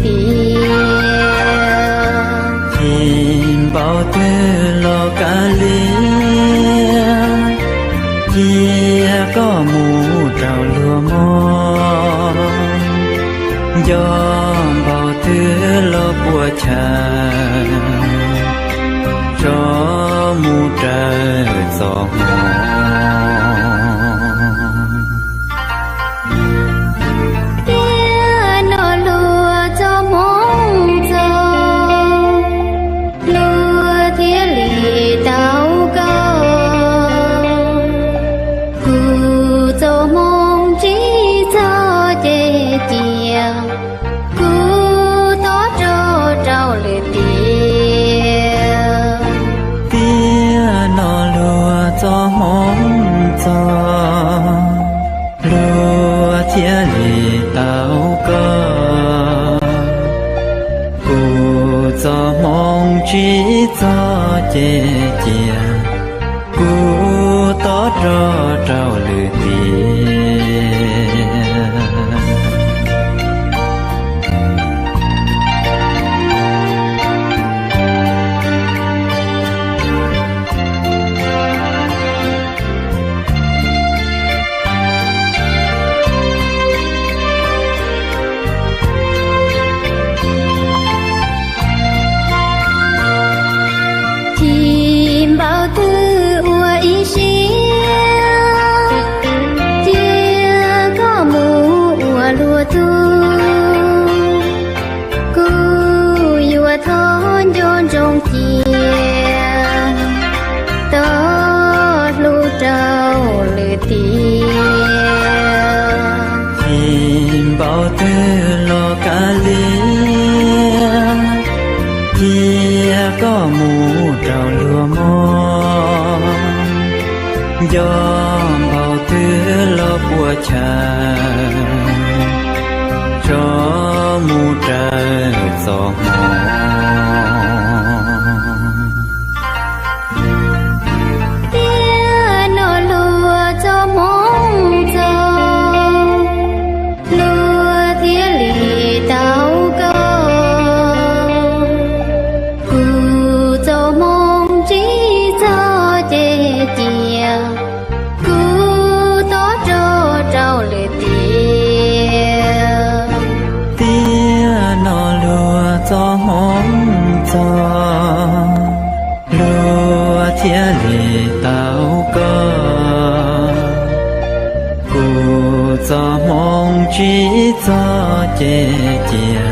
tias, Cim npaum twg los kav liam, cia koj mus rau luag mog. Nco npaum twg los puas chaw, tso mus raws txoj hmoo. Tiam no luag txoj hmoo txog, luag thiaj li tau koj. Kuv txoj hmoo tsis txog ces cia kuv tob rog rau lwm tiam. Tiam no luag txoj hmoo txog, luag thiaj li tau koj. Kuv txoj hmoo tsis txog ces cia kuv tob rog rau lwm tiam. Cim npaum twg ua ib siab, cia koj mus ua luag tug. Kuv yuav thov nco ntsoov cia tau hlub rau lwm tiam. Cim npaum twg los kav liam, cia koj mus rau luag mog. Nco npaum twg los puas chaw, tso mus raws txoj hmoo. Tiam no luag txoj hmoo txog, luag thiaj li tau koj. Kuv txoj hmoo tsis txog ces cia kuv tob rog rau lwm tiam. Tiam no luag txoj hmoo txog, luag thiaj li tau koj. Kuv txoj hmoo tsis txog ces cia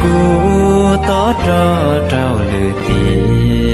kuv tob rog rau lwm tiam.